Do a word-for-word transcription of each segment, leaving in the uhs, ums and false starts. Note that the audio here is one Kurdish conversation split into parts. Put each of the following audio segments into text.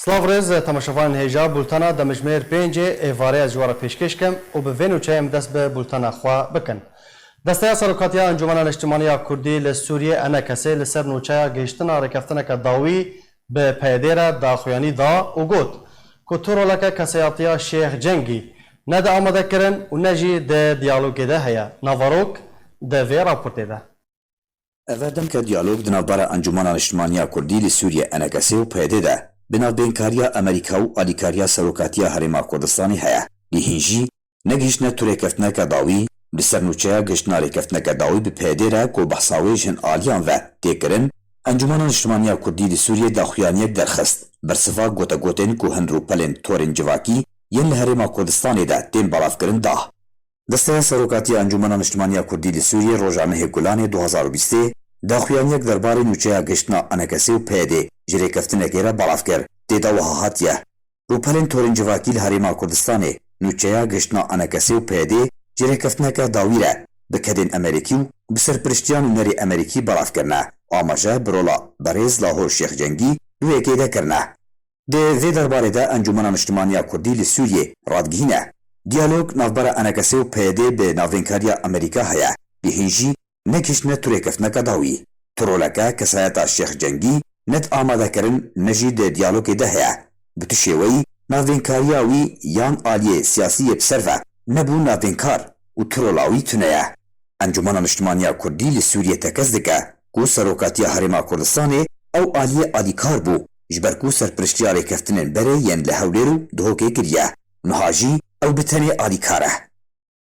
Silav rêz temaşevanên hêja, bultena demjimêr pêncê êvarê ez ji we re pêşkêş kim û bi vê nûçeyê em dest bi bultena xwe bikin. Desteya Serokatiya Encûmena Niştimanî ya Kurdî li Sûriyê, ENKSê, li ser nûçeya gihiştina rêkeftineke dawî bi P Y D'ê re daxuyanî da û got ku tu roleke kesayetiya Şêx Cengî ne di amadekirin û ne jî di diyalogê de heye. Navarok di vê raportê de. Ev demke diyalog di navbera Encûmena Niştimanî ya Kurdî li Sûriyê, ENKSê, û P Y D'ê de bi navbênkariya Amerîka û alîkariya Serokatiya Herêma Kurdistanê heye. Lê hîn jî negihiştine tu rêkeftineke dawî li ser nûçeya gihiştina rêkeftineke dawî bi P Y D'ê re ku behsa wê ji hin aliyan ve tê kirin, Encûmena Niştimanî ya Kurdî li Sûriyê daxuyaniyek derxist, bersiva gotegotên ku hin rûpelên torên civakî yên li Herêma Kurdistanê de tên belavkirin da. Desteya Serokatiya Encûmena Niştimanî ya Kurdî li Sûriyê roja nehê Gulanê du hazar û bîstê daxuyaniyek derbarê nûçeya gihiştina ENKSê û P Y D'ê ji rêkeftinekê re belav kir. Tê de wiha hatiye: Rûpelên torên civakî li Herêma Kurdistanê nûçeya gihiştina ENKSê û P Y D'ê ji rêkeftineke dawî re bi kedên Amerîkî û bi serpiriştiya nûnerê Amerîkî belav kirine. Amaje bi rola berêz Lahor Şêx Cengî di wê yekê de kirine. Di vê derbarê de Encûmena Niştimanî ya Kurdî li Sûriyê radigihîne, diyalog navbera ENKSê û P Y D'ê bi navbênkariya Amerîka heye, lê hîn jî negihiştine tu rêkeftineke dawî. Tu roleke kesayeta Şêx Cengî ne di amadekirin ne jî di diyalogê de heye. Bi tu şêweyî navbênkariya wî yan aliyê siyasî yê bi ser ve nebû navbênkar û tu rola wî tune ye. Encûmena Niştimanî ya Kurdî li Sûriyê tekez dike ku Serokatiya Herêma Kurdistanê ew aliyê alîkar bû, ji ber ku serpiriştiya rêkeftinên berê yên li Hewlêr û Duhokê kiriye. Niha jî ew bi tenê alîkar e.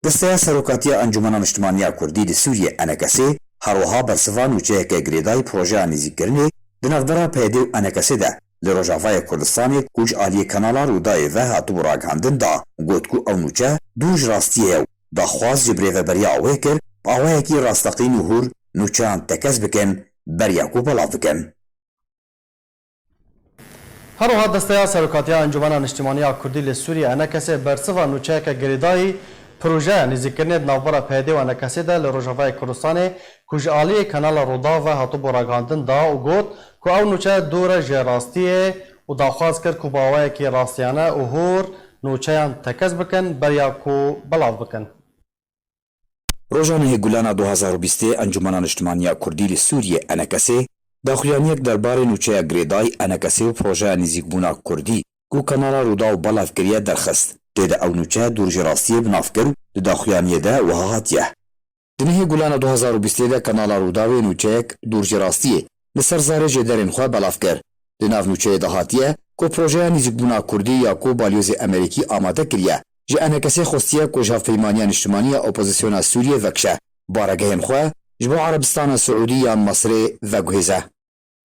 Desteya Serokatiya Encûmena Niştimanî ya Kurdî li Sûriyê, ENKSê, her wiha bersiva nûçeyeke girêdayî projeya nêzîkkirinê di navbera P Y D û ENKSê de li Rojavayê Kurdistanê ku ji aliyê Kanala Rûdawê ve hatibû ragihandin da û got ku ew nûçe dûr ji rastiyê ye û daxwaz ji birêveberiya wê kir bi awayekî rasteqîn û hûr nûçeyan tekez bikin, beriya ku belav bikin. Her wiha Desteya Serokatiya Encûmena Niştimanî ya Kurdî li Sûriyê, ENKSê, bersiva nûçeyeke girêdayî projeya nêzîkkirinê di navbera P Y D û ENKSê de li Rojavayê Kurdistanê ku ji aliyê Kanala Rûdaw ve hatibû ragihandin da û got ku ew nûçe dûr e ji rastiyê û daxwaz kir ku bi awayekî rastiyane û hûr nûçeyan tekez bikin, beriya ku belav bikin. Roja nehê Gulana du hazar û bîstê Encûmena Niştimanî ya Kurdî li Sûriyê, ENKSê, daxuyaniyek derbarê nûçeya girêdayî ENKSê û projeya nêzîkbûna Kurdî ku Kanala Rûdaw belav kiriye derxist. Tê de ew nûçe dûr ji rastiyê bi nav kir û di daxuyaniyê de wiha hatiye: Di nehê Gulana du hazar û bîstê de Kanala Rûdawê nûçeyek dûr ji rastiyê li ser zarê jêderên xwe belav kir. Di nav nûçeyê de hatiye ku projeya nîzîkbûna Kurdî ya ku balyozê Amerîkî amade kiriye, ji ENKSê xwestiye ku ji Hevpeymaniya Niştimanî ya Opozisyona Sûriyê vekişe, baregehên xwe ji bo Erebistana Siûdî yan Misirê veguhêze.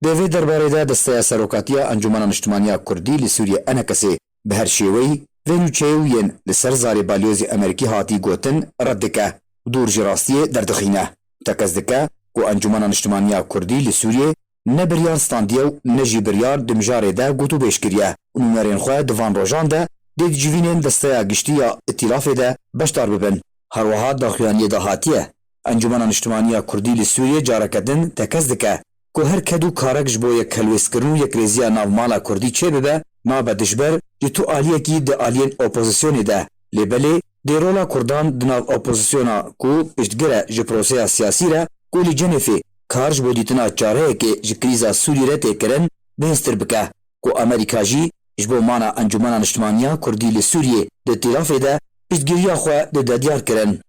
Di vê derbarê de Desteya Serokatiya Encûmena Niştimanî ya Kurdî li Sûriyê, ENKSê, bi her şêweyî vê nûçeyê û yên li ser zarê balyozê Amerîkî hatî gotin red dike û dûr ji rastiyê derdixîne. Tekez dike ku Encûmena Niştimanî ya Kurdî li Sûriyê ne biryar standiye û ne jî biryar di mijarê de gotûbêj kiriye û nûnerên xwe di van rojan de dê di civînên Desteya Giştî ya Îtîlafê de beşdar bibin. Her wiha daxuyaniyê de hatiye: Encûmena Niştimanî ya Kurdî li Sûriyê careke din tekez dike ku her ked û karek ji bo yekhelwêstkirin û yekrêziya nav mala Kurdî çêbibe, nabe dijber ji tu aliyekî di aliyên opozisyonê de. Lê belê dê rola Kurdan di nav opozisyona ku piştgir e ji proseya siyasî re ku li Cenêfê kar ji bo dîtina çareyekê ji krîza Sûriyê re tê kirin, bihêztir bike, ku Amerîka jî ji bo mana Encûmena Niştimanî ya Kurdî li Sûriyê di Îtîlafê de piştgiriya xwe dide diyar kirin.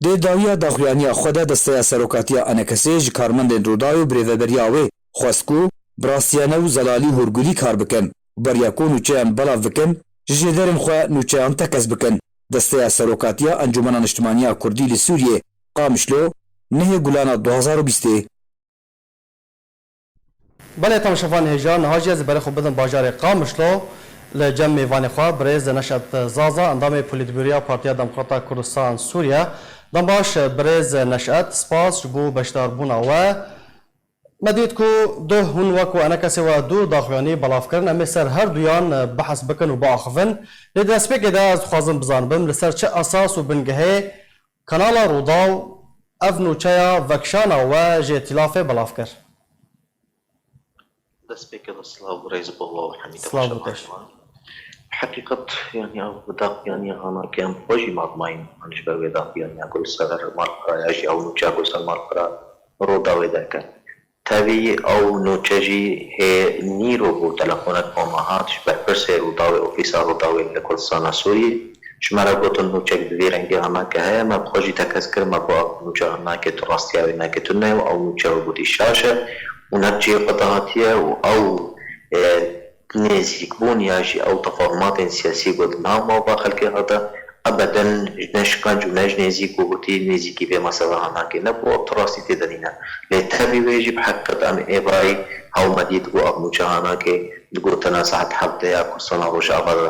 Di dawiya daxuyaniya xwe de Desteya Serokatiya ENKSê ji karmendên Rûdawê û birêveberiya wê xwest ku bi rastiyane û zelalî û hûrgulî kar bikin û beriya ku nûçeyan belav bikin, ji jêderên xwe nûçeyan tekez bikin. Desteya Serokatiya Encûmena Niştimanî ya Kurdî li Sûriyê, Qamişlo, nehê Gulana du hazar û bîstê. Belê, temaşevanê hêja, niha jî ez ê berê xwe bidim bajarê Qamişlo li cem mêvanê xwe, birêz Neşet Zaza, endamê Polîtbûroya Partiya Demokrata Kurdistan Sûriye. Dem baş, birêz Neşet, spas ji bo beşdarbûna we. Me dît ku duh hûn wek û ENKSê we dû daxuyanî belav kirin. Em ê ser her duyan behs bikin û biaxivin. Lê di destpêkê de ez dixwazim bizanibim li ser çi esas û bingehê Kanala Rûdaw ev nûçeya vekişana we ji Îtîlafê belav kir. Destpêkê de silav û rêz bo we û hemî Silav û temaşevanê beş. Heqîqet, yanî ev daxuyaniya hanakê em xwe jî matmayîn, an ji ber wê daxuyaniya ku li ser malpera ya jî ew nûçeya ku li ser malpera Rûdawê derket. Tevî ew nûçe jî hê nîro bû telefonek bo me hat ji berpirsê Rûdawê, ofîsa Rûdawê li Kurdistana Sûriyê. Ji me re gotin nûçek bi vî rengî hanake heye, me bi xwe jî tekez kir, me got ev nûçe hanake tu rastiya wê nake tune ye û ew nûçe wê gotî şaş e û ne bi cihê xwe de hatiye û ew, e, nêzîkbûn ya jî ew tefahumatên siyasî ku di nav mava xelkê hate, ebeden ne ji qenc û ne ji nêzîk û gotî nêzîkî vê mesela hanakê nebû, ew ti rastî tê de nîne. Lê tevî wê jî bi heqîqet em ê vayî hew me dît ku ev nûçe hanakê digotina saet hevdeh ya Kurdistana Rojava de,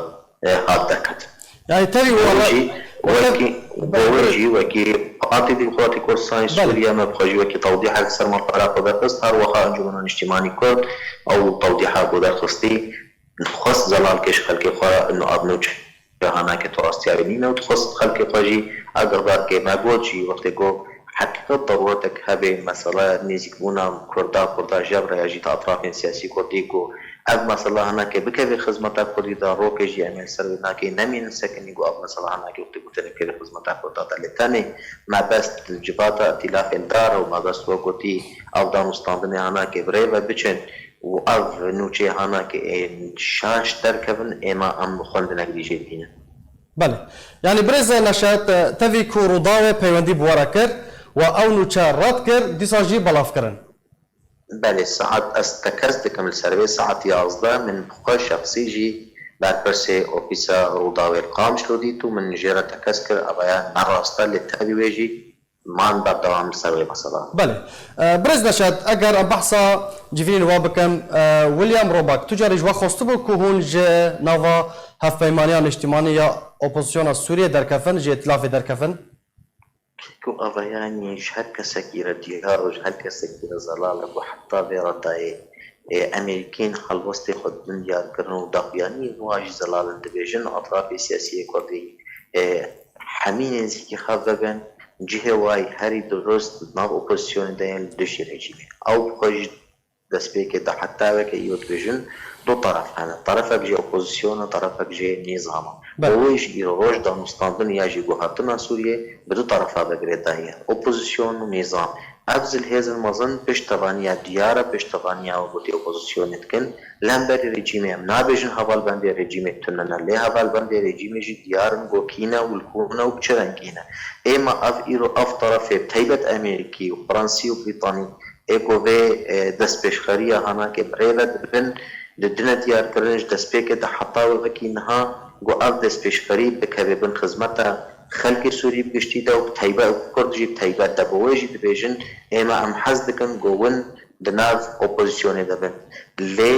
e, hat derket. Yani tevî Bo wê wala jî wekî, bo wê jî wekî Partî Demokratîk Kurdistanê Sûriye me bi xwe jî wekî tewdîhek ser malpera xwe derxist, her wiha Encûmena Niştîmanî Kurd ew tewdîha ku derxistî, dixwest zelal kê ji xelkê xwe ino ev nûçe hanake tu rastiya wê nîne û dixwest xelkê xwe jî eger belkê me got jî wextê ku heqîqet derûretek hebe mesela nêzîkbûna Kurda, Kurda jebra ya jî di etrafên siyasî Kurdî ku ev mesela hanake bikeve xizmeta Kurdî de rokê jî em ê li ser wê nakê nemînin sekinî ku ev mesela hanake wextê ku têne bikeve xizmeta Kurda de lê tenê mebest civata îtîlafê li dar e û mebest wek gotî ev danûstandinê hanake bi rê ve biçin û ev nûçeyê hanake ên şaş derkevin ê me em xwendinek dî jê dibînin. Belê. Yanî birêz Neşet, tevî ku Rûdawê peywendî bi we re kir û ew nûçe red kir, dîsa jî belav kirin. Belê, saet ez tekez dikim li ser vê saet yazdeh min bi xwe şexsî jî berpirsê ofîsa Rûdawê li Qamişlo dît û min jê re tekez kir, ev ya ne rast e, lê tevî wê jî man berdewam li ser wê mesela. Belê. E, Birêz Neşet, eger em behsa civînên we bikin, e, William Roback, tu carî ji we xwestibû ku hûn ji nava Hevpeymaniya Niştimanî ya Opozisyona Sûriyê derkevin, ji îtilafê derkevin? Ku avayanî ji her kesekî re diyar û ji her kesekî re zelal e ku heta vê retayê, e, Amerîkên helwestê xwe didin diyar kirin û daxuyaniyên wa jî zelal in. Dibêjin etrafê siyasiyê Kurdî, e, hemî nêzîkî xwe vebin, cihê wa yî herî dirust di nav opozisyonê de yên li dijî rejîmê. Ew bi xwe jî destpêkê de heta weke îro dibêjin du teref hene. Terefek jê opozîsyon e, terefek jê nîzam e. Belê. Û wê jî îro roj danûstandin ya jî guhertina Sûriyê bi du terefa ve girêdayî ye. Opozîsyon û nîzam. Ev zilhêzin mezin piştevaniya diyar e, piştevaniya wek gotî opozîsyonê dikin. Li hemberî rejîmê em nabêjin hevalbendê rejîmê tune ne, lê hevalbendê rejîmê jî diyar in ku kî ne û li ku ne û bi çi rengî ne. Ê me ev îro ev terefê bi taybet Amerîkî û Fransî û Brîtanî ê ku vê, e, destpêşxeriya hanakê bi rê ve dibin, didine diyarkirin ji destpêkê de heta wekî niha ku ev destpêşxerî bikeve bin xizmeta xelkê Sûrî bi giştî de û bi teybe-, Kurd jî bi taybet de. Bo wê jî dibêjin, ê me em hez dikin ku win di nav opozisyonê de bin. Lê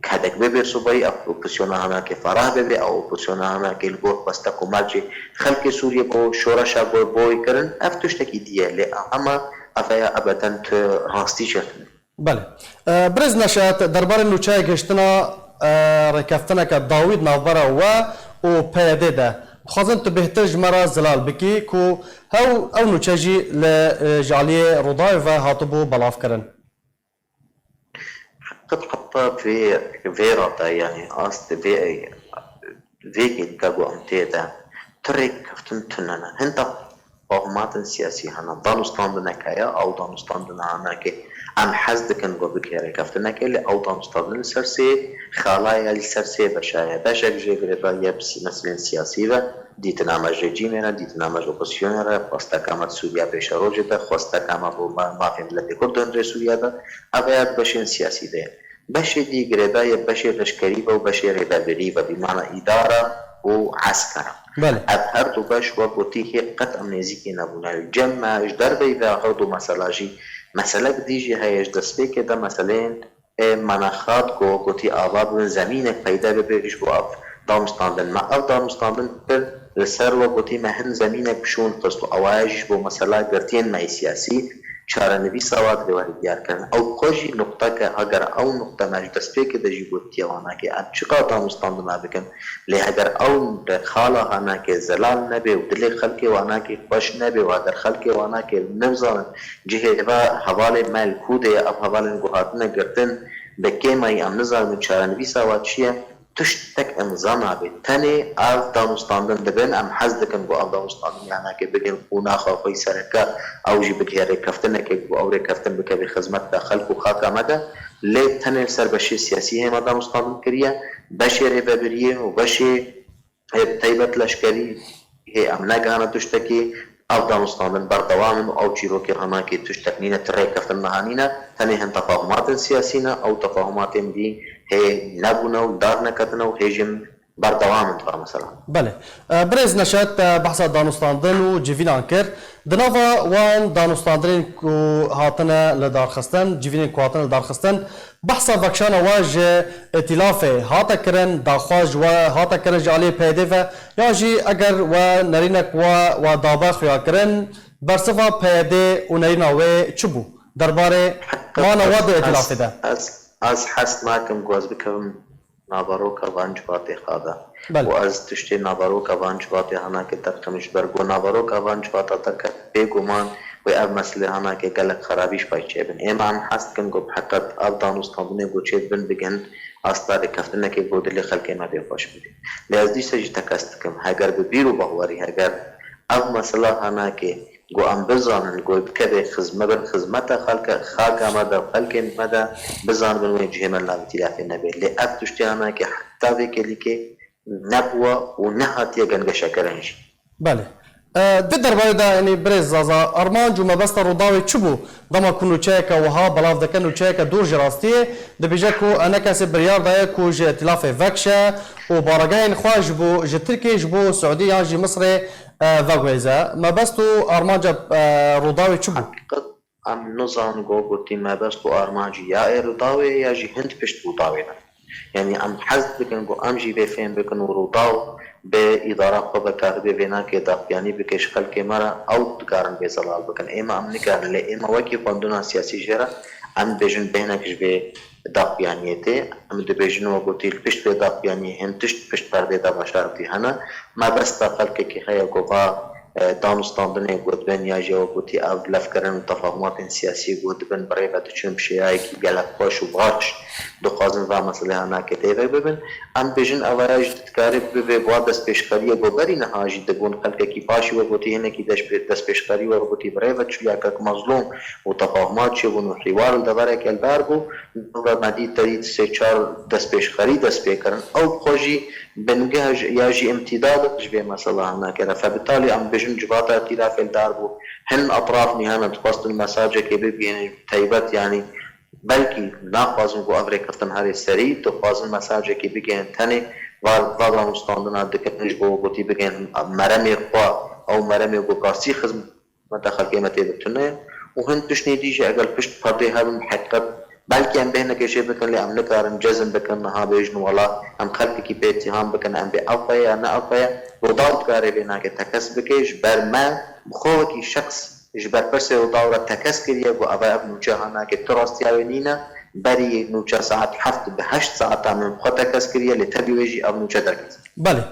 kedek bê bêrsobayî, ev opozisyona hanakê ferah bibê, ew opozisyona hanakê li gor xweste ku mercê xelkê Sûriyê bo şoreşa bo-, boy kirin, ev tiştekî dî ye. Lê ema ev ya ebeden tu rastî jê tune. Belê. E, Birêz Neşet, derbarê nûçeya gihiştina, e, rêkeftineke dawî di navbera we û P Y D de, dixwazin tu bêhtir ji me re zelal bikî ku hew, ew nûçe jî li, e, ji aliyê Rûdawê ve hatibû belavkirin. Heqet heta vê, vê rate, yanî ast vê, vê hêlîka ku em tê de, tu rêkeftin tune ne. Hinda Pahumatin siyasî hene. Danûstandinek heye, ew danûstandina hanakê em hez dikin ku bikê rêkeftinekê, lê ew danûstandin li ser sê xala ye, li ser sê beşa ye. Beşek jê girêdayî ye bi sî-, meselên siyasî ve, dîtina me ji rejîmê re, dîtina me ji opozisyonê re, xwesteka me di Sûriya pêşerojê de, xwesteka me bo ma-, mafê miletê Kurd di hundirê Sûriya de, ev ya di beşên siyasî de ye. Beşê dî girêdayî ye beşê leşkerî ve û beşê rêvebirî ve, bi mana îdara û eskera. Belê. Ev her du beş wek gotî hê qet em nêzîkî nebûne. Li cem me ji derveyî ve her du mesela jî, meselek dî jî heye ji destpêkê de meseleyên, ê, menaxat ku wek gotî ava bibin, zemînek peyde bibe ji bo ev danûstandin. Me ev danûstandin kir li ser wek gotî me hin zemînek bi şûn xist û ewaya jî ji bo mesela girtiyên me yê siyasî, çarenivîsa wa divê were diyarkirin. Ew xwe jî nuqteke, heger ew nuqte me ji destpêkê de jî gotiye wana ke em çiqas danûstandina bikin, lê heger ew rêxala hanakê zelal nebe û dilê xelkê wanakê xweş nebe û heger xelkê wanakê nizanin cihê ve hevalê me li ku de ye, ev hevalên ku hatine girtin, Bi kêmayî em nizanin çarenivîsa wa çi ye, tiştek imza nabe. Tenê ev danûstandin dibin, em hez dikin ku ev danûstandin yanakê bigin qûnaxa xwe yî sereke, ew jî bigihê rêkeftinekê ku ew rêkeftin bikeve xizmeta xelk û xaka me de. Lê tenê li ser beşê siyasî hê me danûstandin kiriye, beşê rêvebiriyê û beşê Ê bi taybet leşkerî hê em negihane tiştekî, ev danûstandin berdewam in û ew çîrokê hanakê tiştek nîne, ti rêkeftin niha nîne, tenê hin tefahumatên siyasî ne, ew tefahumatên dî hê nebûne û dar neketine û hê jî berdewam in di va mesela. Belê. E, birêz Neşet, e, behsa danûstandin û civînan kir. Di nava wan danûstandinên ku hatine li darxistin, civînên ku hatine li darxistin, Behsa vekişana we ji îtîlafê hate kirin, daxwaz ji we hate kirin ji aliyê P Y D ve, yan jî eger we nerînek we, we dabe xuya kirin, bersiva P Y D û nerîna wê çi bû derbarê mana we di îtîlafê de? Ez, ez hez nakim ku ez bikevim naveroka van civatê xwe de. Belê. Û ez tiştê naveroka van civatê hanake derxim, ji ber ku naveroka van civata derket, bêguman wê ev meselê hanake gelek xerabî ji pay çêbin. Êma em hez dikin ku bi heqet ev danûstandinê ku çêdibin bigin asta rêkeftinekê ku dilê xelkê me pê xweş bibê. Lê ez dîsa jî tekez dikim, heger bi bîr û bawerî, heger ev mesela hanake ku em bizanin ku bikeve xizme-, bin xizmeta xelke, xaka me de, xelkê me de, bizanibin wê cihê me li nav îtîlafê nebe. Lê ev tiştê hanake heta vê kêlîkê nebûwe û nehatiye gengeşekirin jî. Belê. E, di derbarê de, yanî birêz Zaza, armanc û mebesta Rûdawê çi bû? Dema ku nûçeyeke wiha belav dike, nûçeyeke dûr ji rastiyê, dibêje ku enekesê biryar daye ku ji îtîlafê vekişe û baregehên xwe ji bo, ji Tirkiyê, ji bo Siûdî yan jî Misirê, e, veguhêze. Mebest û armanca, e, Rûdawê çi bû? Heqîqet, em nizanin ku gotî mebest û armancî ya ê Rûdawê ya jî hin di pişt Rûdawê ne. Yanî em hez dikin ku em jî vê fêm bikin û Rûdaw bi îdara xwe ve karibe vênakê daxuyanî bike ji xelkê me re, ew dikarin vê zelal bikin. Êma em nikarin, lê êma wekî xwendina siyasî jê re em dibêjin bêhnek ji vê daxuyaniyê tê. Em dibêjin we gotî li pişt vê daxuyaniyê hin tişt pişt perdê de veşartî hene. Mebesta xelkekî heye ku va, e, danûstandinê ku dibin ya jî we gotî ev levkirin û tefahumatên siyasî ku dibin bi rê ve diçin bi şêyayekî gelek xweş û baş dixwazin va meselê hanake têvek bibin. Em dibêjin ev ya jî dikare bibe wa destpêşxeriyê ku berî niha jî dibûn xelkekî paşî we gotî hinekî deş-, destpêşxerî we gotî bi rê ve çû ya kek Mezlûm û tefahumat çêbûn û hîwar li devereke li dar bû. Dewra me dî te dî sê çar destpêşxerî dest pê kirin. Ew bi xwe jî bingeh ji, ya jî îmtîdad ji vê mesela hanake re. Febitalî em bêjin civata îtîlafê li dar bû. Hin etraf nîhane dixwestin mesajekê bibînin taybet, yanî belkî naxwazin ku ev rêkeftin herê serî, dixwazin mesajekê bigihên tenê va, va danûstandina dikin ji bo gotî bigihên meremê xwe, ew meremê ku kastî xizm-, xizmeta xelkê me tê de tune ye û hin tiştên dî jî eger pişt perdê hebin, bi heqîqet belkî em bêhnekê jê bikin, lê em nikarin cezm bikin, niha bêjin wela em xelkekî pê îttiham bikin, em bê ev ve ya ne ev ve ya. Rûdaw dikare vê nake tekez bike, ji ber me bi xwe wekî şexs ji berpirsê Rûdaw re tekez kiriye, got, ev, ev nûçe hanake tu rastiya wê nîne, berî nûçe saet heft bi heşt saeta min bi xwe tekez kiriye, lê tevî wê jî ev nûçe derket. Belê.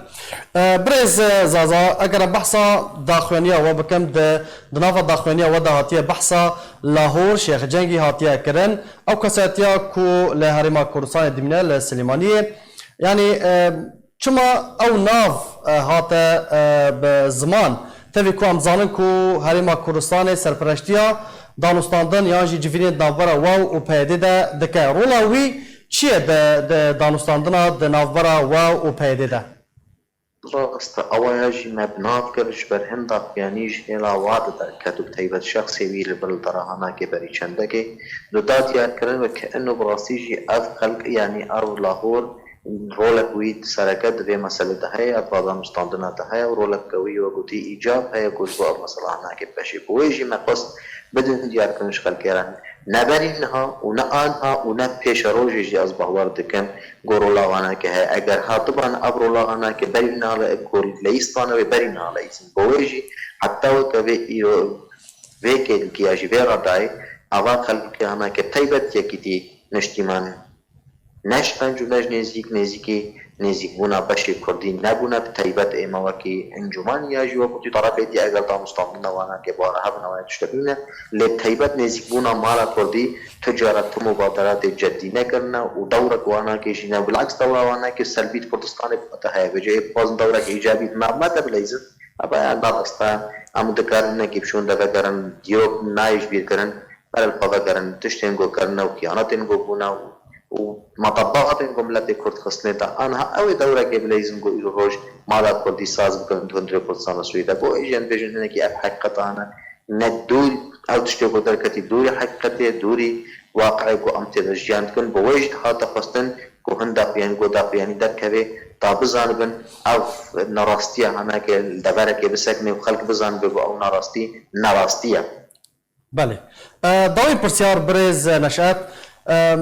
E, birêz, e, Zaza, eger em behsa daxuyaniya we bikim, di, di nava daxuyaniya we de hatiye behsa Lahor Şêx Cengî hatiye kirin. Ew kesetiya ku li Herêma Kurdistanê dimîne, li Silêmaniyê. Yanî, e, çima ew nav, e, hate, e, bi ziman? Tevî ku em zanin ku Herêma Kurdistanê serpereştiya danûstandin yan jî civînên di navbera we û P Y D de dike. Rola wî çi ye di, di danûstandina di navbera we û P Y D de? Rast e, ewa ya jî me bi nav kir, ji ber hin daxuyanî ji hêla wa de derket û bi taybet şexsê wî li vir li dera hanakê berî çendekê, di da diyarkirin weke ino bi rastî jî ev xelk, yanî ev Lahor, rolek wî sereke di vê meselê de heye, ev va danûstandina de heye û roleke wî wek gotî îcab heye ku ji bo ev mesela hanakê bibeşê. Bi wê jî me xwest bidin diyarkirin ji xelkê re. Ne berî niha û ne aniha û ne pêşerojê jî ez bawer dikim ku rola hanake heye. Eger hatiban ev rola hanake berî niha li ku leyîstane wê berî niha leyîstin. Bo wê jî heta weke vê îro vê kêlîkî ya jî vê radayê ava xelkê hanake taybet yekîtî niştîman ne ji qenc û ne ji nêzîk, nêzîkî nêzîkbûna beşê kurdî nebûne, bi taybet ême wekî encûmen ya jî wekî tu tarafê dî, eger danûstandina wana ke bi wan re hebin, ew tiştek nîne, lê bi taybet nêzîkbûna mala kurdî tu cara tim û baderatê ceddî nekirine û dewrek wana ke jî ne, bileks dewra wana ke selbî di Kurdistanê heye, vêca ê bixwazin dewrek îcabî bi nav me de bileyzin. Eva ya navesta em dikarin hinekî bi şûn de vegerin, dîrok nayê ji bîr kirin, berel xwe vegerin, tiştên ku kirine û xiyanetên ku bûne û, û metebatên ku miletê Kurd xistine te. Aniha ew ê dewrekê bileyzin ku îro roj mala Kurdî saz bikin di hundirê Kurdistana Sûrî de. Bo ê jî em bêjin hinekî ev heqîqeta hene. Ne dûr, ew tiştê ku derketî dûrî heqîqetê, dûrî waqiê ku em tê de jiyan dikin. Bo wê jî dihate xwestin ku hin daxuyanî, ku daxuyanî derkeve, ta bizanibin ev nerastiya hene ke li deverekê bisekine û xelk bizanibe ku ew nerastî, nerastî ye. Belê. E, dawî pirsyar birêz Neşet, e,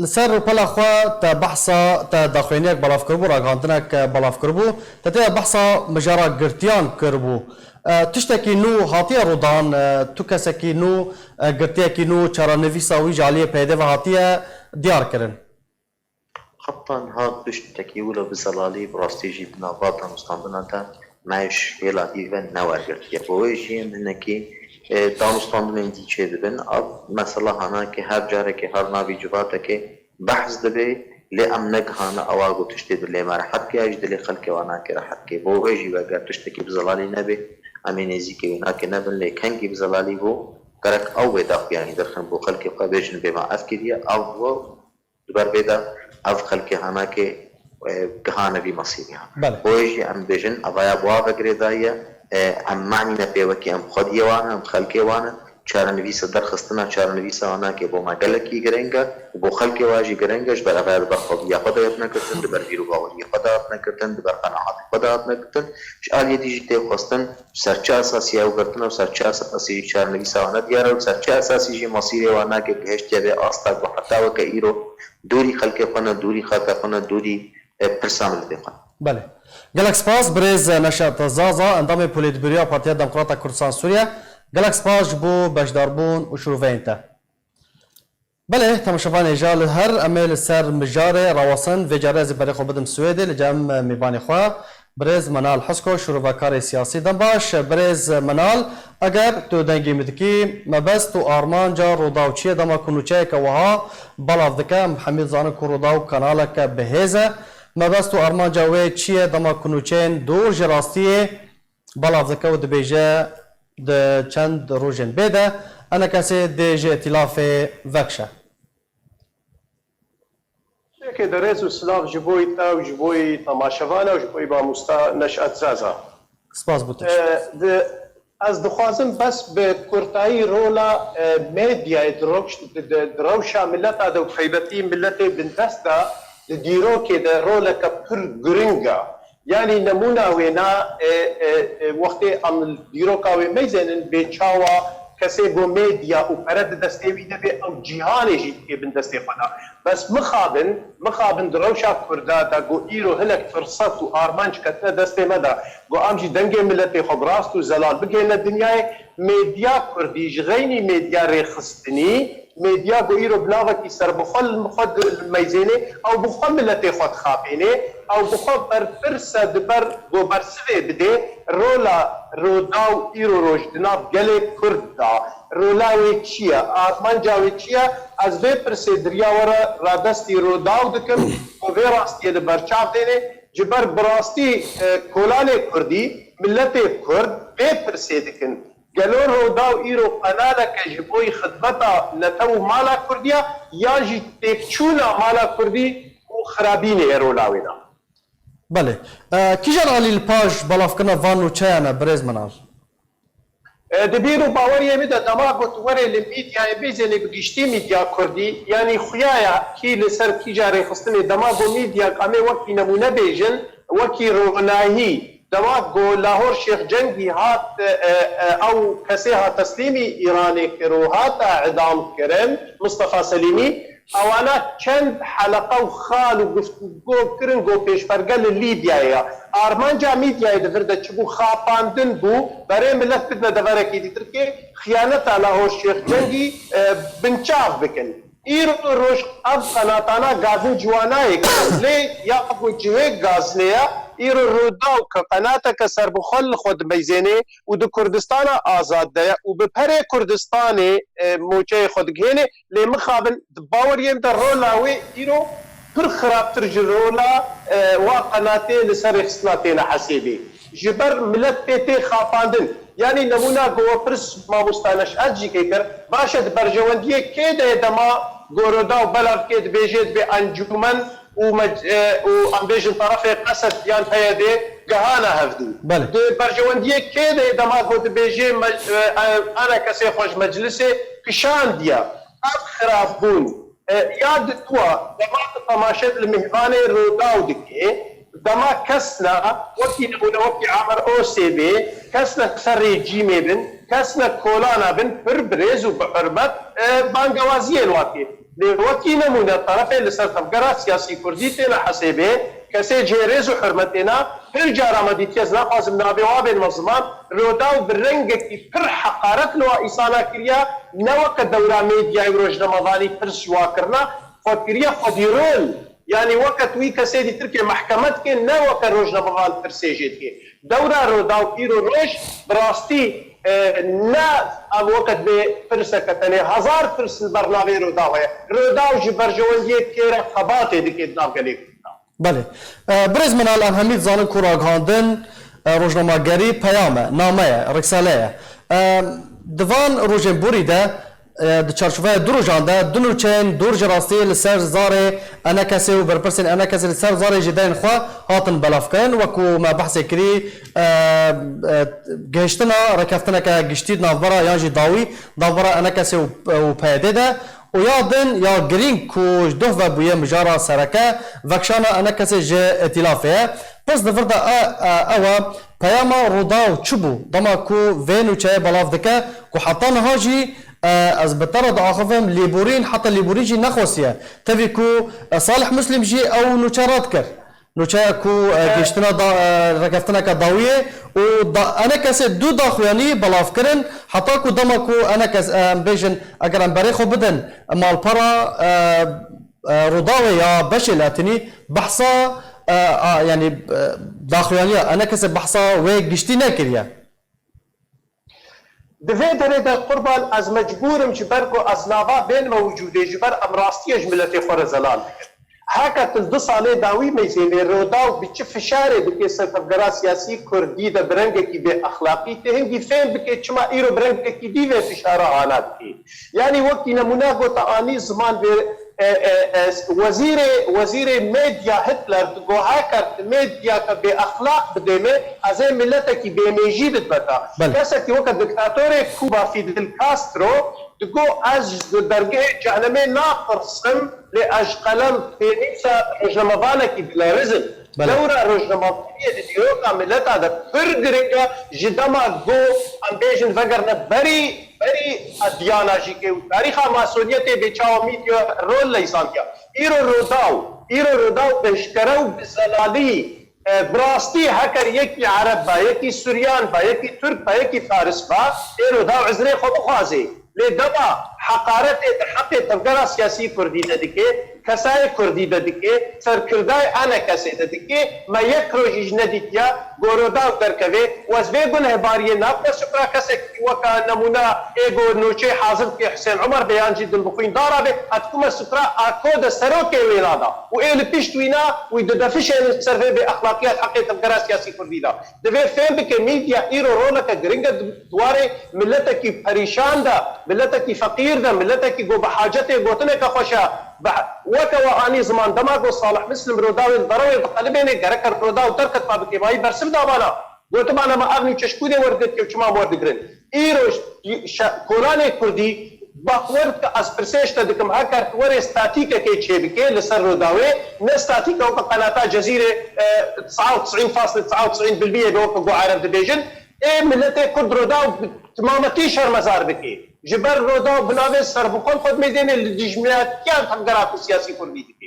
li ser rûpela xwe te behsa, te daxuyaniyek belav kiribû, ragihandinek, e, belav kiribû, te tê de behsa mijara girtiyan kiribû. E, tiştekî nû hatiye rûdan, e, tu kesekî nû, e, girtiyekî nû, çarenivîsa wî ji aliyê P Y D ve hatiye diyar kirin? Heta niha tiştekî wilo bi zelalî, bi rastî jî di nava danûstandina de me ji hêla dî ve newergirtiye. Bo wê jî em hinekî, e, danûstandinên dî çêdibin. Ev mesela hana ke her carekê her navî civatekê behs dibe, lê em negihane ewa ku tiştê dilê me rehet ke, ya jî dilê xelkê wana ke rehet ke. Bo wê jî veger tiştekî bi zelalî nebe, em ê nêzîkê wê nake nebin, lê kengî bi zelalî bû, gerek ew wê daxuyanî derxin bo xelkê xwe bêjin bê me ev kiriye, ev bû, di ber vê de ev xelkê hanakê, e, gihane vî mesîrê. Belê. Bo wê jî em dibêjin, evaya bi wa ve girêdayî ye, e, em manîne pê wekî em xwediyê wan in, em xelkê wan in, çarenivîsa derxistina çarenivîsa hanakê bo me gelekî girîng e û bo xelkê wa jî girîng e, ji ber evaya di ber xwebiya xwe de hatine girtin, di ber bîr û baweriya xwe de hatine girtin, di ber qenaetê xwe de hatine girtin. Ji aliyê dî jî tê xwestin, ser çi esasî ew girtin û ser çi esasî jî çarenivîsa wana diyar e û ser çi esasî jî mesîrê wana ke gihiştiye vê asta ku heta weke îro dûrî xelkê xwe ne, dûrî xaka xwe ne, dûrî, e, pirsa miletê xwe ne. Belê. Gelek spas birêz Neşet Zaza, endamê Polîtbûroya Partiya Demokrata Kurdistan Sûriye. Gelek spas ji bo beşdarbûn û şirûveyên te. Belê, temaşevanê hêja, li her em ê li ser mijarê rawasin. Vê carê ez ê berê xwe bidim Swêdê, li cem mêvanê xwe, birêz Menal Hisko, şîrovekarê siyasî. Dem baş, birêz Menal, eger tu dengê min dikî, mebest û armanca Rûdaw çi ye dema ku nûçeyeke wiha belav dike? Em hemî dizanin ku Rûdaw kanaleke bi hêz e. Mebest û armanca wê çi ye dema ku nûçeyên dûr ji rastiyê belav dike û dibêje, di çend rojên bê de enekesê dê ji îtîlafê vekişe. Yekê de rêz û silav ji bo te û ji bo temaşevana û ji bo mamosta Neşat Zaza. Spas bo te. E, di, ez dixwazim bes bi kurtayî rola, e, medyayê di rewş-, di, di, di rewşa mileta de û taybetî miletê bindest de di dîrokê de roleke pir giring e. Yanî nemûna wêna, e, e, e, wextê em dîroka wê meyzênin bê çawa kesê ku medya û pere di destê wî de bê, ew cîhanê jî dikê bin destê xwe de. Bes mixabin, mixabin di rewşa Kurda de ku îro hinek firset û armanc ketine destê me de, ku em jî dengê miletê xwe bi rast û zelal bigihîne dinyayê, medya Kurdî ji xeynî medya rêxistinî, medya ku îro bi navekî serbixwe li xwe di-, meyzênê, ew bi xwe miletê xwe dixapênê, ew bi xwe berpirs e, di ber ku bersivê bidê, rola Rûdaw îro roj di nav gelê Kurd de, rola wê çi ye, armanca wê çi ye? Ez vê pirsê di riya we re radestî Rûdaw dikim ku vê rastiyê li ber çav dênê, ji ber bi rastî, e, kolanê Kurdî, miletê Kurd vê pirsê dikin. Gelo Rûdaw îro qenaleke ji bo xidmeta netew û mala Kurdî ya, yan jî têkçûna mala Kurdî û xirabînê ye rola wê de? Belê. E, kîjan alî li paş belavkirina van nûçeyan e, birêz Menal? E, di bîr û baweriyê min de dema ku tu werê li mîdyayê bêzênê bi giştî mîdya Kurdî, yanî xuya ya kî li ser kîja rêxistinê, dema ku mîdya, em ê wekî nemûne bêjin, wekî ronahî, dema ku Lahor Şêx Cengî hat, e, e, ew kesê hat teslîmî Îranê kir û hate îdam kirin, Mistefa Selîmî, ewana çend heleqa û xal û guftûgo kirin ku pêşmerge li Lîbyayê ye. Armanca mîdyayê di vir de çi bû? Xapandin bû, berê milet bidine deverekî dîtirkê, xiyaneta Lahor Şêx Cengî, e, binçav bikin. Îro roj ev qenatana gazin ciwanayê kirin, lê ya ku cihê gazlê ye, îro Rûdaw ke qenateke serbixwe li xwe dimeyzênê û di Kurdistana azad de ye û bi perê Kurdistanê, e, moçeyê xwe digihênê, lê mixabin di baweriyê min de rola wê îro pir xirabtir ji rola, e, wa qenatê li ser rêxistina têne hesêbê. Ji ber milet pê tê xapandin. Yanî nemûna ku we pirs mamosta Neşet jî kê kir, baş e di berjewendiyê kê de ye dema ku Rûdaw belav kê dibêjê dibê encûmen û mec-, e, û em bêjin terefê Qesed yan P Y D gehana hevdû. Belê. Di berjewendiyê kê de ye dema ku dibêjê me-, e, e, enekesê xwe ji meclisê kişandiye. Ev xirabûn. E, ya diduwa, dema tu temaşe li mêvanê Rûdaw dikê, dema kesna, wekî nimûne, wekî Amer Osê bê, kesna ser rejîmê bin, kesna kolana bin, pir bi rêz û bi hurmet, e, bangewaziyê li wan kê. Lê wekî nimûne, terefê li ser tevgera siyasî kurdî têne hesêbê, kesê cihê rêz û hurmetê ne, pir cara me dîtiye, ez naxwazim navê wa bênime ziman, Rûdaw bi rengekî pir heqaret li wa îsana kiriye, ne weke dewra medyayê û rojnamevanî pirs ji wa kirine, xwe kiriye xwedî rol. Yanî weke tu wî kesê dî Tirkiyê mehkeme dike, ne weke rojnamevan pirsê jê dike. Dewra Rûdaw îro roj bi rastî, e, ne ev weke dibê pirseke tenê, hezar pirs li ber navê Rûdaw heye. Rûdaw ji berjewendiyê kê re xebatê dike di nav gelê Kurd de. Belê. E, birêz Minal, em hemî dizanin ku ragihandin, e, rojnamegerî peyam e, name ye, riksale ye. E, di van rojên borî de, e, di çarçoveya du rojan de du nûçeyên dûr ji rastî li ser zarê enekesê û berpirsên enekesê li ser zarê jêdeyên xwe hatin belavkirin, wekû me behsê kirî, e, e, gihiştina rêkeftineke giştî di navbera yan jî dawî di navbera enekesê û, û P Y D de. Û ya din ya girîng ku ji doh ve bûye mijara sereke, vekişana enekesê ji îtîlafê ye. Pirs di vir de e, e, ew e, peyama Rûdaw çi bû? Dema ku vê nûçeyê belav dike ku heta niha jî, e, ez bi te re diaxivim, lêborîn, heta lêborîn jî nexwestiye. Tevî ku, e, Salih Muslim jî ew nûçe red kir. Nûçeya ku, e, Evet. gihiştina da, e, rêkeftineke dawiyê û da, enekesê du daxuyanî belav kirin, heta ku dema ku enekes, e, em bêjin, eger em berê xwe bidin, e, malpera, e, e, Rûdawê ya beşê Latinî behsa, e, a, yanî, e, daxuyaniya enekesê behsa wê giştî nekiriye. Di vê derê de qurban ez mecbûr im, ji ber ku ez nava bênime wicûdê, ji ber em rastiyê ji miletê xwe re zelal dikin. Heke tu li du salê dawî meyzênê Rûdaw bi çi fişarê dikê ser tevgera siyasî kurdî de bi rengekî bê exlaqî, tu hingî fêm bikê çima îro bi rengekî dî vê fişara ana dikê. Yanî wekî nemûne ku te anî ziman vê, e, e, e, wezîrê, wezîrê medya Hitler digo, heker tu medyake bê exlaq bidê me, ez ê miletekî bêmêjî bidme te. Belê. Kesekî weke diktatorê Kuba Fidel Castro digo, ez ji dergehê cehnemê naqirsim, lê ez ji qelem pênîsa rojnamevanekî dilerizim. Belê. Dewra rojnamevaniyê di dîroka mileta de pir giring e, ji dema ku em bêjin vegerine berî, berî ediyana jî kê û tarîxa masoniyetê bê çawa mîdya rol leysandiya. Îro Rûdaw, îro Rûdaw bi eşkere û bi zelalî, e, bi rastî heker yekî Ereb be, yekî Suryan be, yekî Tirk be, yekî Faris be, ê Rûdaw izrê xwe bixwazê. Lê dema heqaretê di heqê tevgera siyasî kurdî de dike, kesayê kurdî de dike, serkirdayê enekesê de dike, me yek rojî ji nedîtiya ku Rûdaw derkeve û ez vê gunehbariyê nabime sifra kesekî weke nemûna ê ku nûçeyê hazir dike Hisên Umer be yan jî dilbixwîn Dara be, ez dikime sifra ako de serokê wêna da û ê li pişt wîna wî dide fişê li ser vê bêexlaqiyat heqê tevgera siyasî kurdî da. Divê fêm bike, medya îro roleke giring e di warê miletekî perîşan de, miletekî feqîr de, miletekî ku bi hacetê gotineke xweş e, bi, weke we anî ziman, dema ku Salih Muslim Rûdawê li derewê diqelibêne, gereke Rûdaw derketba bi kêmayî bersiv dabana. Gotibana me ev nûçe ji ku dê werdigirtî û çima werdigirin. Îro şe-, kolanê kurdî, bawer dike ez pirsê ji te dikim, heker tu werê statîkekê çêbikê li ser Rûdawê, ne statîke weke qenata Cezîrê, e, tes'a û tes'în faslê tes'a û tes'în bilbiyê be weke ku Ereb dibêjin, ê miletê kurd Rûdaw bi timametî şermezar bike. Ji ber Rûdaw bi navê serbixwe xwe dimeyzêne li dijminatiya tevgera ku siyasî kurdî dike.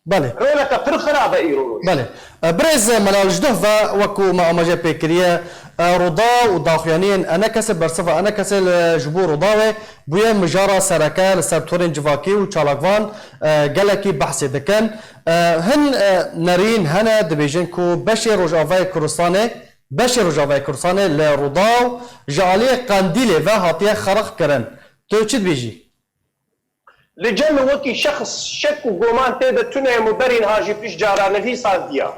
Belê. Roleke pir xirab e îro roj. Belê. E, birêz Melal, ji doh ve, wekû me amaje pê kiriye, e, Rûdaw û daxuyaniyên ENKSê, bersiva ENKSê li, ji bo Rûdawê bûye mijara sereke li ser torên civakî û çalakvan, e, gelekî behsê dikin. E, hin, e, nerîn hene dibêjin ku beşê Rojavayê Kurdistanê, beşê Rojavayê Kurdistanê li Rûdaw ji aliyê Qendîlê ve hatiye xerix kirin. Tu çi dibêjî? Li cem min wekî şexs şek û goman tê de tune ye, min berî niha jî pişt cara nivîsandiya.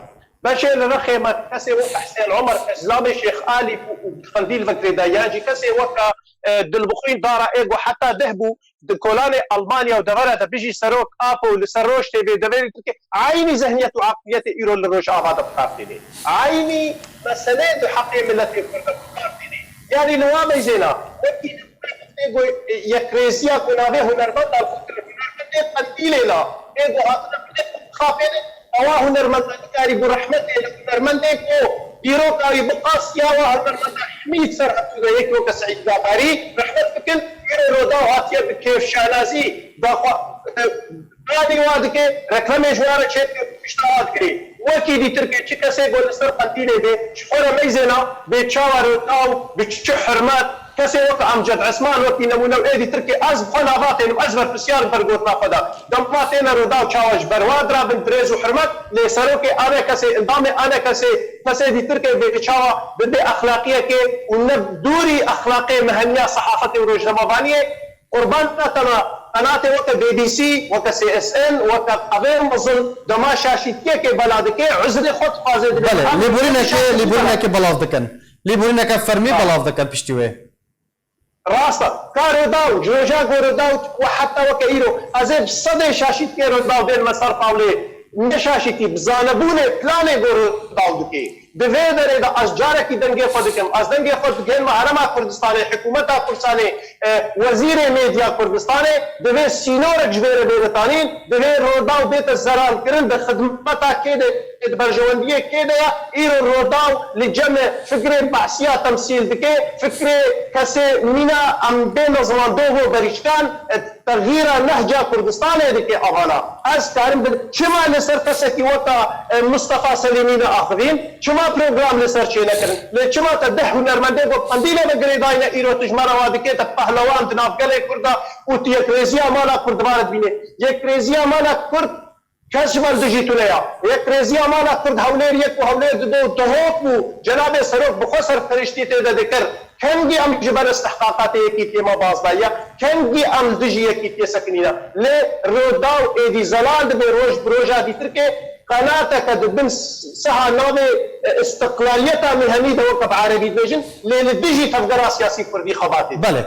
Beşê li Rexê me kesê wek Hesên Omer, Ezlamê Şêx Alî û, û Qendîl ve girêdayî, yan jî kesê weka, e, Dilbixwîn Dara ê ku heta deh bû, di kolanê Almanya û devera de bijî serok Apo û li ser Roj T V deverî Tirkiyê, eynî zihniyet û aqliyetê îro li Rojava de bi kar tîne. Eynî meseleyê di heqê miletê Kurd de bi kar tîne. Yanî li wan meyzêna, wekî Ê ku yekrêziya ku navê hunermend dan xwe kir, hunermendê Qendîlê la, ê ku hatine bi xapêne, ewa hunermenda nikarî bû rehmetê li hunermendê ku dîroka wî bi qasiya wa hunermenda Hemîd Serhedû de yek weke Seîd Gafarî rehmet bikin, îro Rûdaw hatiye bi kêf şanazî daxwa, e, Dadî wa dike, reklamê ji wa re çêdike, pişta wa dikirê. Wekî dî Tirkê çi kesê ku li ser Qendîlê be, ji xwe re meyzêna, bê çawa Rûdaw, bi çi hurmet, kesê wek Amced Esman wekî nemûne û êdî Tirkê ez bi xwe nava tênim, ez berpirsiyar im bergotina xwe de. Dema têne Rûdaw çawa ji ber wa dirabin bi rêz û hurmet, lê serokê ENKSê, endamê ENKSê, kesê dî Tirkê bê çawa bi bê exlaqiyekê û ne dûrî exlaqê meheniya sehafetê û rojnamevaniyê, Qurbana te me, qenatê weke B B C, weke C S N, weke qevê mezin, dema şaşîtiyekê bela dike, uzrê xwe dixwaze, dibê Belê, ha, lêborînekê, şaşîtî lêborînekê belav dikin. Lêborîneke fermî Ha. belav dikin piştî wê. Rast e. Ka Rûdaw, ji roja ku Rûdaw we heta weke îro, ez ê bi sedê şaşîtiyê Rûdaw bên me ser tawlê. Ne şaşîtî, bi zanebûnê planê ku Rûdaw dike. Di vê derê de ez carekî dengê xwe dikim. Ez dengê xwe digihênme Herêma Kurdistanê, hikûmeta Kurdistanê, e, wezîrê medya Kurdistanê, divê sînorek ji vê re bê ditanîn, divê Rûdaw bête zelalkirin, di xidmeta kê de, di berjewendiyê kê de ye, îro Rûdaw li cem fikrê behsiya temsîl dike, fikrê kesê mîna em bê mezin an dogo berîşkan, e, Texîra nehca Kurdistanê dike avana. Ez karim bin, çima li ser kesekî weka, e, Mistefa Selîmî neaxivîn? Çima program li ser çênekirin? Lê çima te deh hunermendê ku Qendîlê ve girêdayî ne îro tu ji me re wa dikê te pehlewan di nav gelê Kurd de û tu yekrêziya mala Kurd di va re dibînê? Yekrêziya mala Kurd kes ji me li dijî tune ya. Yekrêziya mala Kurd Hewlêr yek û Hewlêr du û duhok bû. Cenabê Serok bi xwe serperiştî tê de dikir. Kengî em ji ber istihqaqatê yekîtiyê me baz daye, kengî em li dijî yekîtiyê sekinîne. Lê Rûdaw êdî zelal dibe roj bi roja dîtirkê, qenateke di bin siha navê, e, istiqlaliyeta mihenî de weke bi erebî dibêjin, lê li dijî tevgera siyasî kurdî xebatê dike. Belê.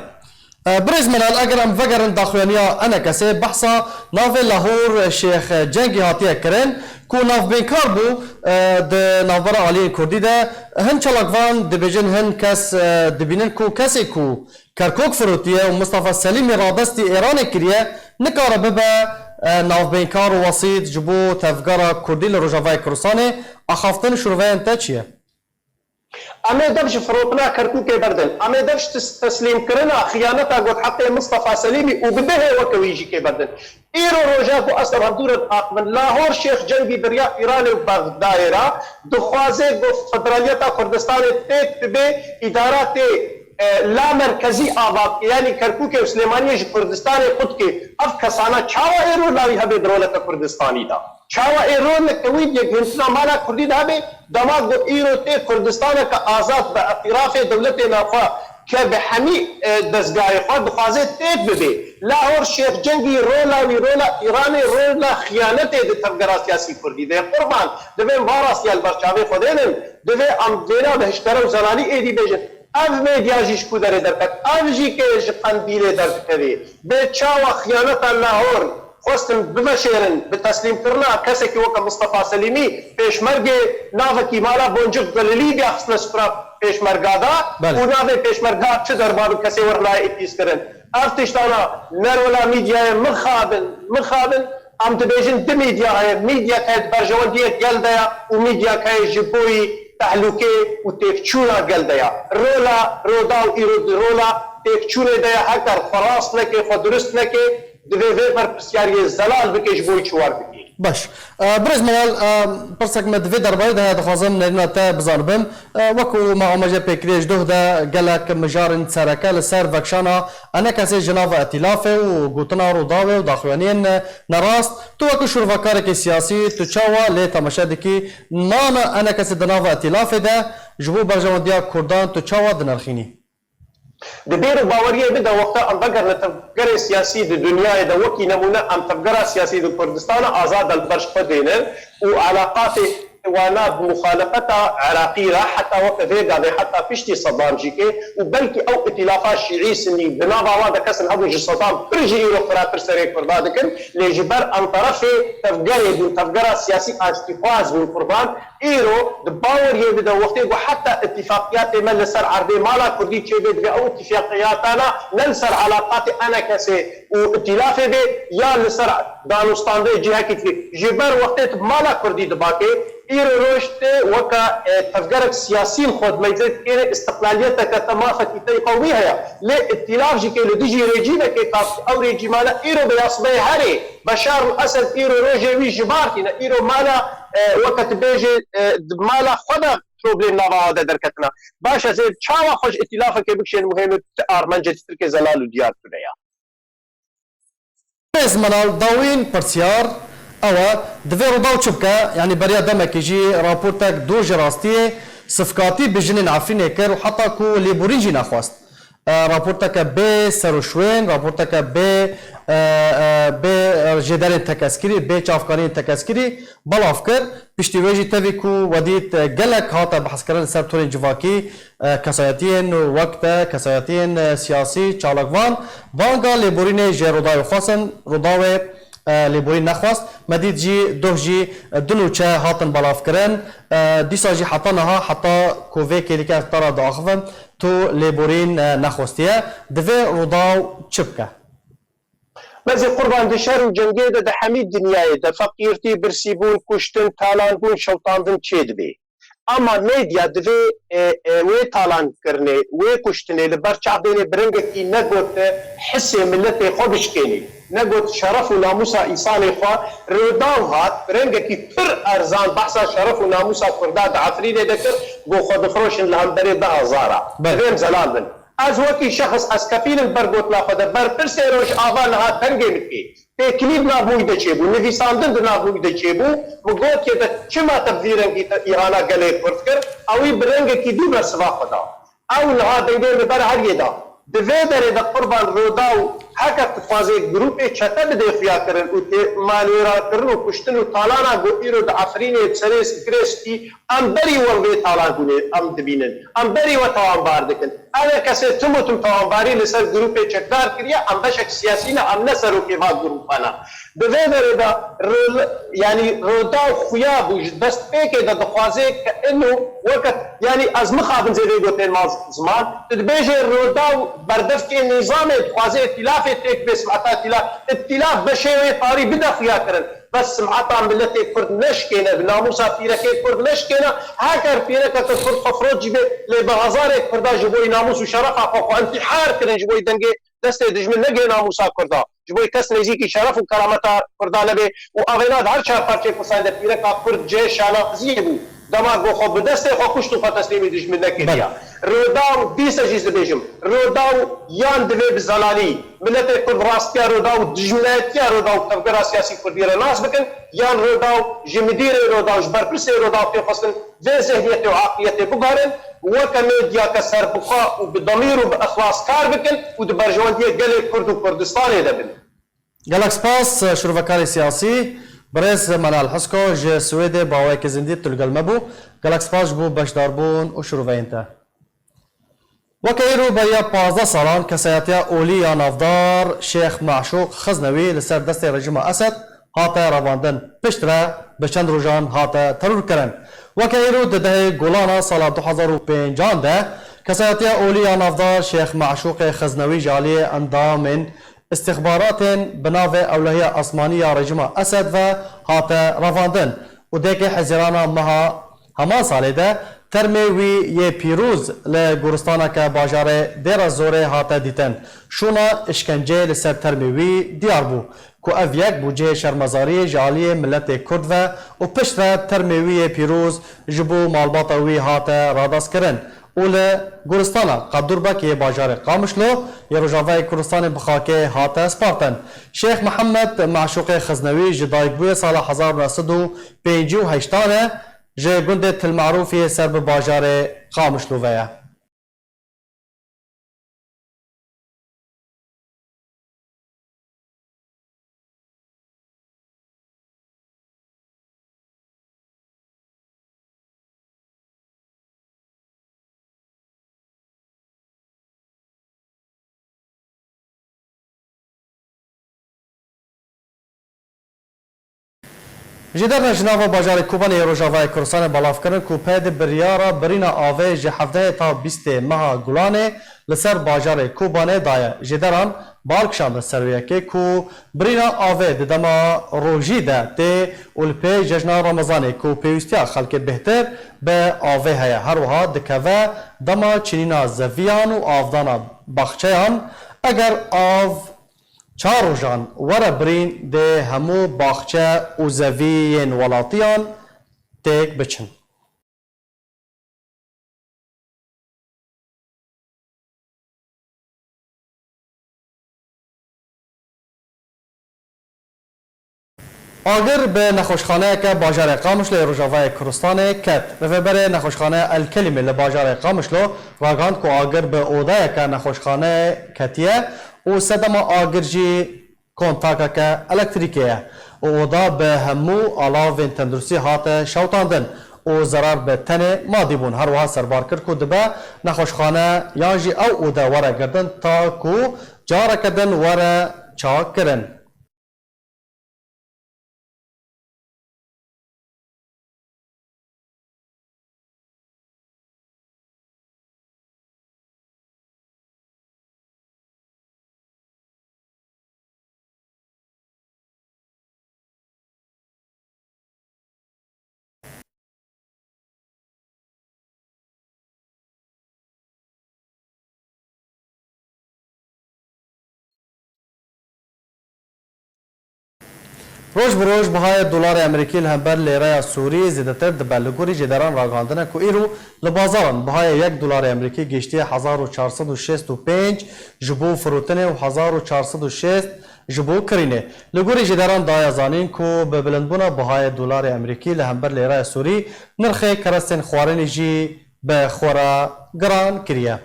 E, birêz Melal, eger em vegerin daxuyaniya ENKSê, behsa navê Lahor Şêx Cengî hatiye kirin, ku navbênkar bû, e, di navbera aliyên kurdî de. Hin çalakvan dibêjin, hin kes, e, dibînin ku kesê ku Kerkûk firotiye û Mistefa Selîmî radestî Êranê kiriye, nikare bibe, e, navbênkar û wesît ji bo tevgera kurdî li Rojavayê Kurdistanê. Axaftin û şûrveyên te çi ye? Em ê dev ji firotina Kerkûkê berdin. Em ê dev ji tes-, teslîmkirina xiyaneta ku di heqê Mistefa Selîmî û bi dehê weke wî jî kê berdin. Îro roja ku ez hevdû re diaxivin, Lahor Şêx Cengî beriya Îranê û Bexdayê re dixwaze ku Federaliyeta Kurdistanê têk bibe, îdara tê, e, lamerkezî ava bike, yanî Kerkûkê û Silêmaniyê ji Kurdistanê qut bike. Ev kesana çawa ê rol lawî hebe di roleke Kurdistanî de? Çawa ê roleke wî di yekgihîntina mala Kurdî de hebe, dema ku îro tê Kurdistaneke azad bi îtirafê dewletê navxwe ke bi hemî, e, dezgahê xwe dixwaze têk bibe? Lahor Şêx Cengî rola wî, rola Îranê, rola xiyanetê di tevgera siyasî Kurdî de ye. Qurban, divê em va rastiya li ber çavê xwe dênin, divê em vêna bi hişkere û zelalî êdî bêjin. Ev medya jî ji ku derê derket? Ev jî kê ji Qendîlê derdikeve? Bê çawa xiyaneta Lahor xwestin biveşêrin, bi teslîmkirina kesekî weke Mistefa Selîmî, pêşmergê navekî mala Boncuk de li Lîbya xistine sifra pêşmerga de Belê. û navê pêşmerga çi derman û kesê were layê îtîz kirin. Ev tiştana ne rola mîdyayê mixabin, mixabin, em dibêjin du mîdya heye, mîdyake di berjewendiyê gel de ye û mîdyake ji bo yî tehlûkê û têkçûna gel de ye. Rola Rûdaw îro di rola têkçûnê de ye, heger xwe rast neke, xwe durist neke, divê vê berpirsyariyê zelal bike, ji bo yî çi war bike. Baş. E, Birêz Meral, e, pirsek me di vê derbarê de heye, dixwazim nerîna te bizanibim. E, wek ku me amaje pêkirî, ji doh de gelek mijarên sereke li ser vekşana enekesê ji nava îtîlafê û gotina Rûdawê û daxuyaniyên nerast. Tu wek şûrvekarekî siyasî, tu çawa lê temaşe dikî? Mana enekesê di nava îtîlafê de ji bo berjewendiya Kurdan tu çawa dinirxînî? Di bîr û baweriyê min de wexta em vegerine tevgerê siyasî di dinyayê de, wekî nemûne em tevgera siyasî di Kurdistana azad de li ber xwe dênin û elaqatê wana bi muxalefeta Iraqî re heta weke vê gavê, heta piştî Sedam jî kê û belkî ew îtîlafa şîî-sinî di nava wan de kesin hebûn ji Sedam pir jî îro xiratir serê Kurda dikin, lê ji ber em terefê tevgerê bûn, tevgera siyasî aştîxwaz bûn Kurdan. Îro di baweriyê min de wextê ku heta îtîfaqiyatê me li ser erdê mala kurdî çêbe, divê ew îtîfaqiyatana ne li ser elaqatê enekesê û îtîlafê be ya li ser danûstandê cihekî dikê. Ji ber wextê tu bi mala kurdî dibakê, îro roj tê weke, e, tevgerek siyasî li xwe dimeyzê dikêrê, îstiqlaliyeteke te mafekî te yê xwe wî heye. Lê îtîlaf jî kê li dijî rejîmekê ka ew rejîmane îro bi yasayê herê Beşar û Esed îro rojê wî ji bar tîne. Îro mala, e, weke tu bêjê, e, di mala xwe de problem nava wan de derketina. Baş ez ê çawa xwe ji îtîlafekê bikişênim û hêmê tu armencê tu tirkê zelal û diyar tune ya. Birêz Meral, dawîn pirsyar ew e, divê Rûdaw çi bike? Yanî beriya demekê jî raportek dûr ji rastiyê sifkatî bi jinên Efrînê kir û heta ku lêborîn jî nexwest. E, raporteke bê serûşwên, raporteke bê, e, e, bê jêderên tekeskirî, bê çavkaniyên tekeskirî belav kir. Piştî wê jî tevî ku we dît, e, gelek hate behskirin li ser torên civakî, e, kesayetiyên wek te, kesayetiyên, e, siyasî, çalakvan, banga lêborînê ji Rûdawê xwestin, Rûdawê, e, lêborîn nexwest. Me dît jî doh jî, e, du nûçe hatin belavkirin. E, dîsa jî heta niha, heta ku vê kêlîke îqtidara diaxivin, tu lêborîn, e, nexwestiye. Divê Rûdaw çi bike? Bezê qurban, di şer û cengê de di hemî dinyayê de feqîrtî, birsîbûn, kuştin, talanbûn, şewitandin çêdibe. Ama medya divê, e, e, wê talankirinê, wê kuştinê li ber çav bênê, bi rengekî negot hisê miletê xwe bişkênê, negot şeref û namûsa îsanê xwe. Rûdaw hat, bi rengekî pir erzan behsa şeref û namûsa Kurda di Efrînê de kir, got xwe dixroşin li hemberê deh hezara. Belê. Divê em zelal bin. Ez wekî şexs, ez kefîl im ber gotina xwe de, ber pirsê Rojava niha dengê min tê. Têkilî di nav mûyî de çêbû, nivîsandin di nav mûyî de çêbû. Min got, yê te çima te bi vî rengî te îhana gelê Kurd kir? Ewî bi rengekî dû bersiva xwe da. Ew niha dengê li ber heriyê da. Di vê derê de qurban Rûdaw heke dixwaze grûpê çete bide xuyakirin û tê malwêrankirin û kuştin û talana ku îro di Efrînê di serê Sikrê Spî, em berî we vê talanbûnê em dibînin. Em berî we tawanbar dikin. Enekesê tim û tim tawanbarî li ser grûpê çekdar kiriye, em beşek siyasî ne, em ne serokê va grûpa ne. Di vê derê de ril-, yanî Rûdaw xuya bû, ji destpêkê de dixwaze ke ino weke, yanî ez mixabin zêdê gotên ma ziman, tu dibêjê Rûdaw berdevkê nîzamê dixwaze îtîlafê têk bê, simeta îtîlaf, îtîlaf beşê wê tarî bide xuya kirin. Bes simeta miletê Kurd neşkêne, bi namûsa pîrekê Kurd neşkêne. Heger pîrekeke Kurd xwe firot jî bê, lê bi hezarê Kurda ji bo namûs û şerefa xwe, xwe întîhar kirin, ji bo dengê destê dijmin negê namûsa Kurda. Ji bo kes nêzîkî şeref û kerameta Kurda nebe û avêna di her çar parçeyê Kurdistanê de pîreka Kurd cihê şanaziyê bû. Dema ku xwe bi destê xwe kuşt û xwe teslîmî dijmin nekiriye. Belê. Rûdaw dîsa jî dibêjim, Rûdaw yan divê bi zelalî miletê Kurd rastiya Rûdaw û dijminayetiya Rûdaw û tevgera siyasî Kurdî re nas bikin, yan Rûdaw ji midîrê Rûdaw, ji berpirsê Rûdaw tê xwestin vê zihniyetê û aqliyetê biguherin, weke medyake serbixwe û bi demîr û bi ixlas kar bikin û di berjewendiyê gelê Kurd û Kurdistanê de bin. Gelek spas, şûrvekarê siyasî, birêz Meral Hisko ji Swêdê bi awayekî zindî tu li gel me bû. Gelek spas ji bo beşdarbûn û şûrveyên te. Weke îro beriya pazdeh salan kesayetiya olî ya navdar Şêx Meşûq Xiznewî li ser destê rejîma Esed hate revandin. Piştre bi çend rojan hate terorkirin. Weke îro di dehê Gulana sala du hezar û pêncan de kesayetiya olî ya navdar Şêx Meşûqê Xiznewî ji aliyê endamên îstixbaratên bi navê Ewlehiya Asmanî ya rejîma Esed ve hate revandin û dê ke Hezîrana meha heman salê de termê wî yê pîroz li goristaneke bajarê Dêra Zorê hate dîtin. Şûna îşkenceyê li ser termê wî diyar bû. ku ev yek bû cihê şermezariyê ji aliyê miletê Kurd ve û piştre termê wî yê pîroz ji bo malbata wî hate radestkirin û li goristana Qedûrbek yê bajarê Qamişlo yê Rojavayê Kurdistanê bi xakê hate spartin. Şêx Mihemed Meşûqê Xiznewî ji dayikbûyê sala hezar û neh sed û pêncî û heştan e ji gundê Til Merûf yê ser bi bajarê Qamişlo ve ye. Jêderna ji nava bajarê Kobanê yê Rojavayê Kurdistanê belav kirin ku pey di biryara birîna avê ji hevdehê ta bîstê meha Gulanê li ser bajarê Kobanê daye. Jêderan bal kişandin ser wê yekê ku birîna avê di dema rojî de tê û li pê cejna Remezanê ku pêwîstiya xelkê bêhtir bi avê heye. Her wiha dikeve dema çinîna zeviyan û avdana baxçeyan. Eger av çar rojan were birîn, dê hemû baxçe û zevî yên welatiyan têk biçin. Agir bi nexweşxaneyeke bajarê Qamişlo yê Rojavayê Kurdistanê ket. Rêveberê nexweşxaneya El Kelimê li bajarê Qamişlo ragihand ku agir bi odayeke nexweşxaneyê ketiye û sedema agir jî kontakeke elektrîkê ye û oda bi hemû alavên tenduristî hate şewitandin û zerar bi tenê madî bûn. Her wiha serbar kir ku dibe nexweşxane yan jî ew ode were girtin ta ku careke din were çakkirin. Roj bi roj bihayê dolarê Amerîkî li hember lêreya Sûrî zêdetir dibe. Li gorî jêderan ragihandine ku îro li bazaran bihayê yek dolarê Amerîkî gihiştiye hezar û çar sed û şêst û pênc ji bo firotinê û hezar û çar sed û şêst ji bo kirînê. Li gorî jêderan daye zanîn ku bi bilindbûna bihayê dolarê Amerîkî li hember lêreya Sûrî nirxê kerestên xwarinê jî bi xwe re giran kiriye.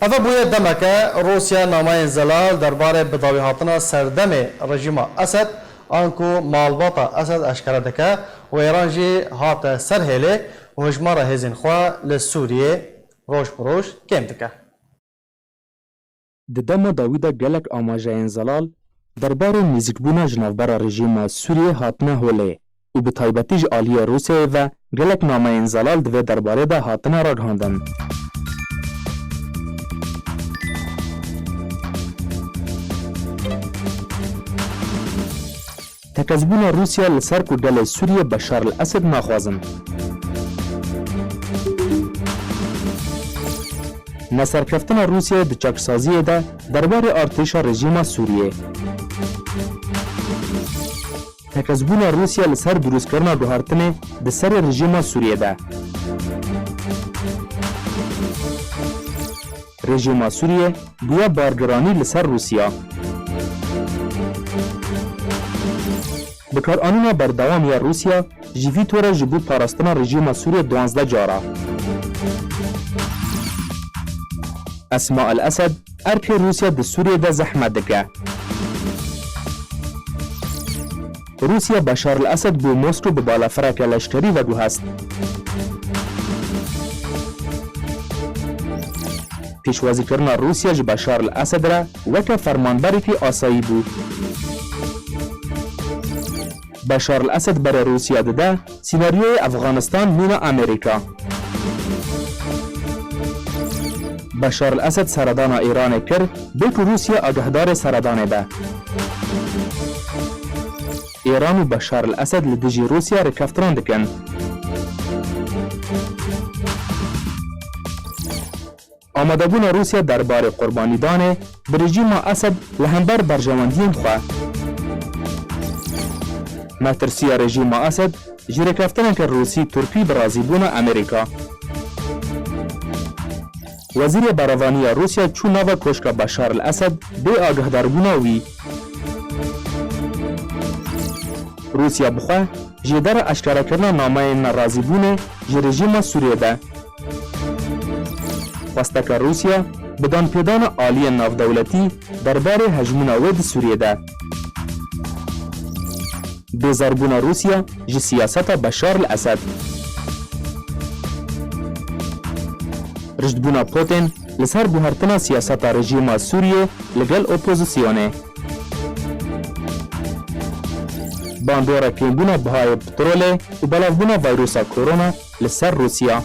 Eve bûye demeke Rûsya nameyên zelal derbarê bidawîhatina serdemê rejîma Esed, anku malbata Esed eşkere dike û Êran jî hate ser hêlê û hejmara hêzên xwe li Sûriyê roj bi roj kêm dike. Di dema dawî de gelek amajeyên zelal derbarê nêzîkbûna ji navbera rejîma Sûriyê hatine holê û bi taybetî ji aliyê Rûsyayê ve gelek nameyên zelal di vê derbarê de hatine ragihandin. Tekezbûna Rûsya li ser ku gelê Sûriyê Beşar el Esed naxwazin. Neserkeftina Rûsyayê di çaksaziyê de derbarê artêşa rejîma Sûriyê. Tekezbûna Rûsya li ser dirûstkirina guhertinê di serê rejîma Sûriyê de. Rejîma Sûriyê bûye bargiranî li ser Rûsya. Bikaranîna berdewam ya Rûsya ji vî tore ji bo parastina rejîma Sûriyê duwazdeh cara. Esma El Esed erkê Rûsya di Sûriyê de zehmet dike. Rûsya Beşar el Esed bo Moskow bi balafireke leşkerî veguhest. Pêşwazîkirina Rûsya ji Beşar el Esed re weke fermanberekî asayî bû. Beşar el Esed berê Rûsya dide, sînaryoyê Efxanistan mîna Amerîka. Beşar el-Esed seredana Îranê kir, bê ku Rûsya agahdarê seredanê be. Îran û Beşar el-Esed li dijî Rûsya rêkeftinan dikin. Amadebûna Rûsya derbarê qurbanîdanê bi rejîma Esed li hember berjewendiyên xwe. Metirsiya rejîma Esed ji rêkeftineke Rûsî-Tirkî bi razîbûna Amerîka. Wezîrê Berevaniya Rûsya çû nava koşka Beşar el-Esed bê agahdaribûna wî. Rûsya bi xwe jêdera eşkerekirina nameyên nerazîbûnê ji rejîma Sûriyê de. Xwesteke Rûsya bi danpêdana aliyên navdewletî derbarê hejmûna wê di Sûriyê de. Bêzarbûna Rûsya ji siyaseta Beşar el-Esed. Riştbûna Putin li ser guhertina siyaseta rejîma Sûriyê li gel opozisyonê. Bandora kêmbûna bihayê petrolê û belavbûna vayrusa korona li ser Rûsya.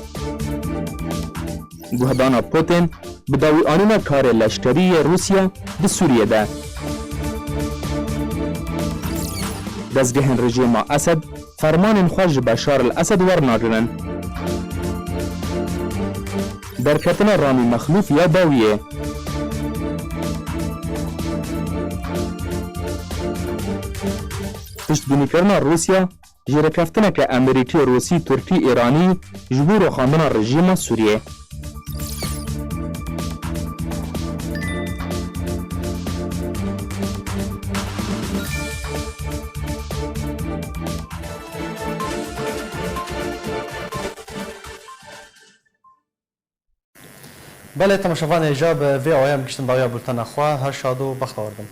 Guhdana Putin bi dawîanîna karê leşkerî yê Rûsya di Sûriyê de. Dezgehên rejîma Esed fermanên xwe ji Beşar el-Esed wernagrin. Derketina Ramî Mexlûf ya dawiyê. Piştbînîkirina Rûsya ji rêkeftineke Amerîkî, Rûsî, Tirkî, Îranî ji bo rûxandina rejîma Sûriyê. Belê, temaşevanê, îja bi vê awayê em giştin dawiya bultena xwe. Her şad û bextewar bin.